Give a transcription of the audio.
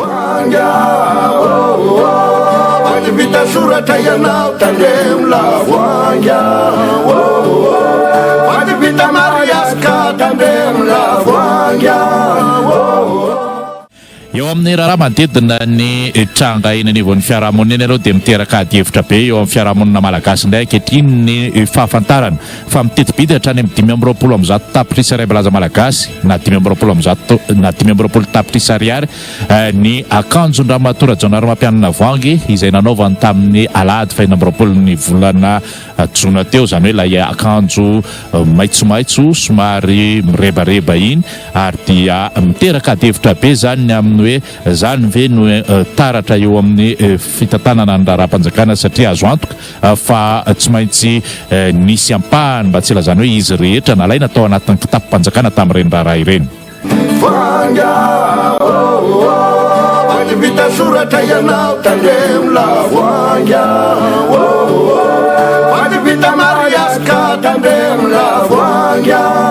Voahangy oh oh Fa tsy vita soratra ianao tandremo lavoahangy oh oh Fa tsy vita mariazy ka tandremo lavoahangy oh oh. Eo amin'ny raharaha manodidina ny tranga eny anivon'ny fiarahamonina eny aloha dia miteraka adihevitra be eo amin'ny fiarahamonina malagasy indray ankehitriny ny fahafantarana fa miteti-bidy hatrany amin'ny 125 tapitrisa iray milaza malagasy na 125 na 25 tapitrisa ariary ny akanjon-dRamatoa Rajaonarimampianina Voahangy izay nanaovany tamin'ny alahady faha 26 ny volana Jona teo, izany hoe ilay akanjo maitsomaitso somary mirebareba iny, ary dia miteraka adihevitra be izany ny amin'ny hoe izany ve no taratra eo amin'ny fitantanana ny raharaham-panjakana satria azo antoka fa tsy maintsy nisy ampahany mba tsy ilazana hoe izy rehetra nalaina tao anatin'ny kitapom-panjakana tamin'ireny raharaha ireny. Vanga oh oh Fa tsy vita soratra ianao tandremo lavoahangy oh oh Fa tsy vita mariazy ka tandremo lavoahangy.